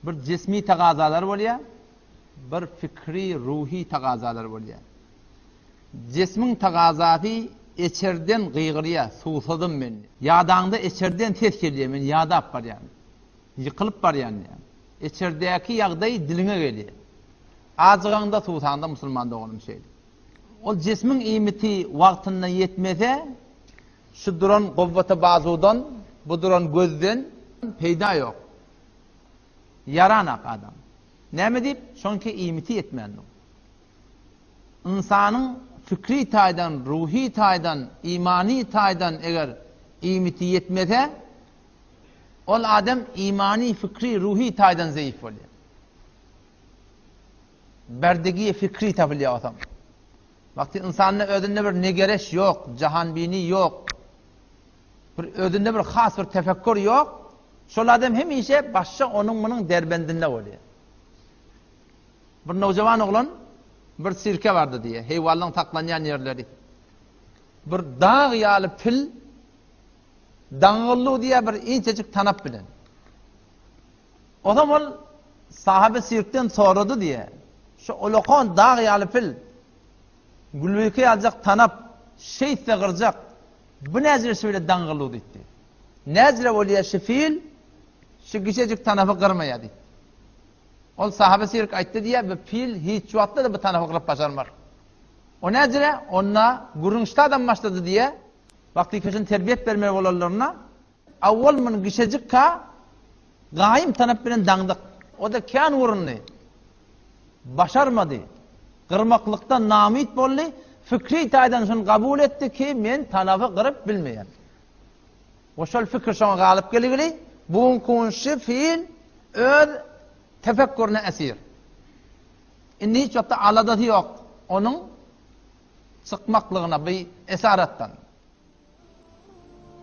Bir jismi tagazalar bolýar, bir fikri, ruhy tagazalar bolýar. Jismiň tagazasy eçerden gygyrýar, suwsadym men. Ýadaňda eçerden ses gelýär, men ýadap barýan. Ýykylyp barýan diýýär. Eçerdäki ýagdaý diliňe gelýär. Ajygaňda, suwsaňda musulman doganym şeýle. Ol jismiň iýmiti wagtynda ýetmese, şu duran gowwata bazuwdan, bu duran gözden peýda ýok. Ýaranak adam. Näme diýip? Şoňki iýmiti ýetmändir. Ynsanyň fikri taýdan, ruhy taýdan, imany taýdan eger iýmiti ýetmese, ol adam imany, fikri, ruhy taýdan zeýif bolýar. Berdigi fikri tapylýar otam. Wagty ynsanda özünde bir negereş ýok, jahanbini ýok, bir özünde bir has bir tefekkür ýok, şol adam hemişe başga onuň-munuň derbendinde bolýar. Bir nowjawan oglan bir sirke bardy diýýär, heýwanlaryň saklanýan ýerleri. Bir dag ýaly pil daňyldy diýýär bir inçejik tanap bilen. Onsoň ol sahaby sirkden sorady diýýär. Şu ulakan dag ýaly pil, Gülbike ýaljak tanap, şeýtse gyrjak, bu näjire şeýle daňgylyw diýdi. Näjire bolýar şu fil, şu giçejik tanapy gyrmaýar diýdi. Ol sahaby sirk aýtdy diýýär, bu pil hiç wagtda-da bu tanapy gyryp başarmar. O näjire? Onda gürrüň ştadan başlady diýýär. Wagty köşün terbiýet bermeli bolanlarynda, Awwal muny gişejik ka gaýym tanap bilen daňdyk. O-da kän urundy. Başarmady. Gyrmaklykdan namyt boldy. Fikri taýdan şuny kabul etdi ki, men tanapy gyryp bilmeýän. We şol fikir şoňa galyp gelgili, bu günki şu fiil öz tefekkurine esir. Indi hiç wagtda aladasy ýok onuň çykmaklygyna bu esaratdan.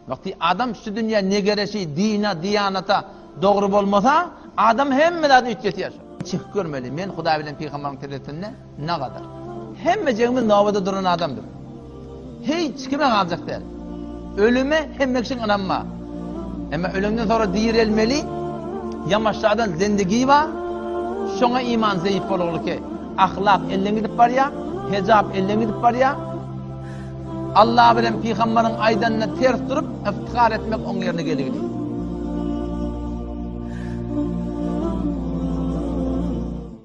Wagty adam şu dünýä negereşi, dine, diýanata dogry bolmasa, adam hemme zady üýtgetýär. Çekip görmeli, men Hudaý bilen pygambaryň terezisinde nagadar. Hemmejegimiz nobada duran adamdyr. Hiç kime galjak däl. Ölüme hemme kişiň ynamy bar. Emma ölenden sonra direlmeli, ýamaşjadan zendigi bar. Şoňa iman zeýif bolugly ki, ahlak elden gidip barýar, hejap elden gidip barýar. Allah bilen pygambaryň aýdanyna ters durup, iftihar etmek oň ýerine geligli.